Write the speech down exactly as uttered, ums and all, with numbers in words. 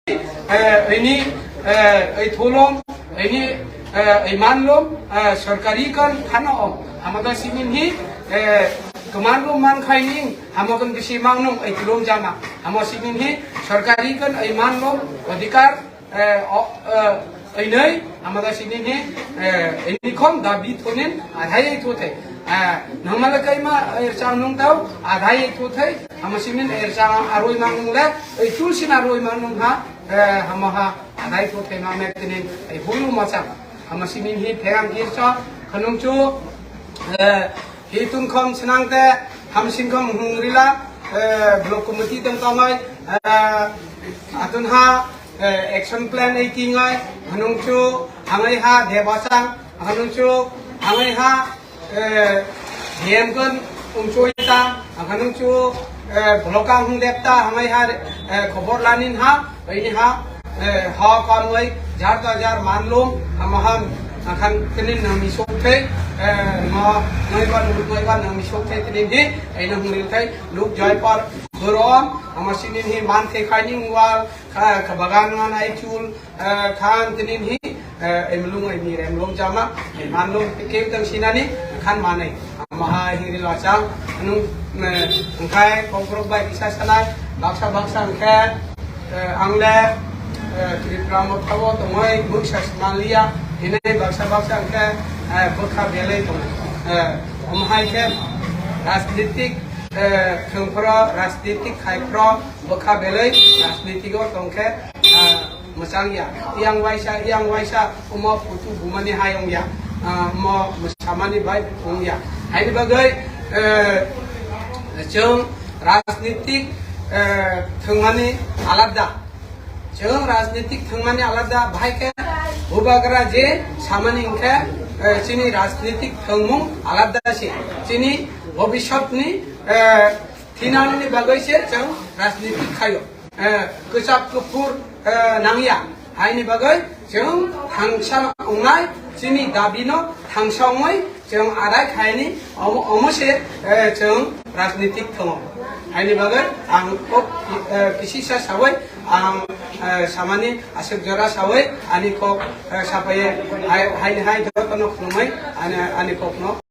eh, ini, eh, ei thulom, ini, eh, ei manlom, eh, sorkari kan khano om. Amada sinin hi, eh, kemanlom man khai ning, hamo kan bisi mangnung ei thulom jama. Hamo sinin hi, sorkari kan ei manlom, adhikar, eh, o, eh, einei, amada sinin hi, eh, ini khom dabi thonin, adhai ei thothai. Eh, nangmala kaima, eh, chang nung tau, adhai ei thothai, hamo sinin, eh, chang aroi mangnung le, ei tulsin aroi mangnung ha, eh, hamo ha, adai ko thai ma me tinin, ai hulu ma chang. Hama sinin hi thayang kir cha, khanung chu, eh, hi tun khom sinang te, ham sin khom hung rila, eh, block committee tang tong ai, eh, atun ha, eh, action plan ai ting ai, hanung chu, hangai ha, deba chang, hanung chu, hangai ha, eh, D M kon umchoi ta, akhanung chu, eh, bloka hung dep ta, hamai ha, eh, khobor lanin ha, ini ha, eh, ha kamoi, jar ta jar manlum, ama ham, akhan tinin nang mi sok thei, eh, ma, noi ba, noi ba nang mi sok thei tinin hi, ai nang hung ril thei, luk jai par, buron, ama sinin hi man thei khai ning wal, kha, kha bagan ngan ai chul, Eh, khan tinin hi, eh, emlung ai ni remlung jama, eh, manlung keu tang sinani, khan manai. Maha hiri lachang, nung, eh, angkai kongkrok bai kisa sanai, baksa baksa angke, eh, angle, eh, Tripura motha o tongoi, muksa smanlia, hinai baksa baksa angke, eh, bwkha belai tongo. Eh, omhai ke rajnitik, eh, thwngphro, rajnitik khaiphro, bwkha belai, rajnitik o tongkhe, eh, mwchang ya. Yang waisa, yang waisa, omo phutu bumani hai wng ya. Ah, omo mwsamani bai wng ya. Haini bagwi, eh, chwng rajnitik, eh, thwngmani alada. Chwng rajnitik thwngmani alada, bahai khe bubagra je samani hwnkhe, eh, chini rajnitik thwngmung alada se. Chini bobiswtni, eh, thinangni bagwi se chwng rajnitik khaio. Eh, kwchak kuphur, eh, nangya. Haini bagwi chwng thangsa wngnai, chini dabino thangsa wngwi chwng arai khaini omo, omo se, eh, chwng rajnitik thwngo. Haini bagwi ang kok, eh, kisisa sawi ang, eh, samani aswk jora sawi ani kok, eh, sapaye hai, haini hai jotono khulumwi ani, ani kokno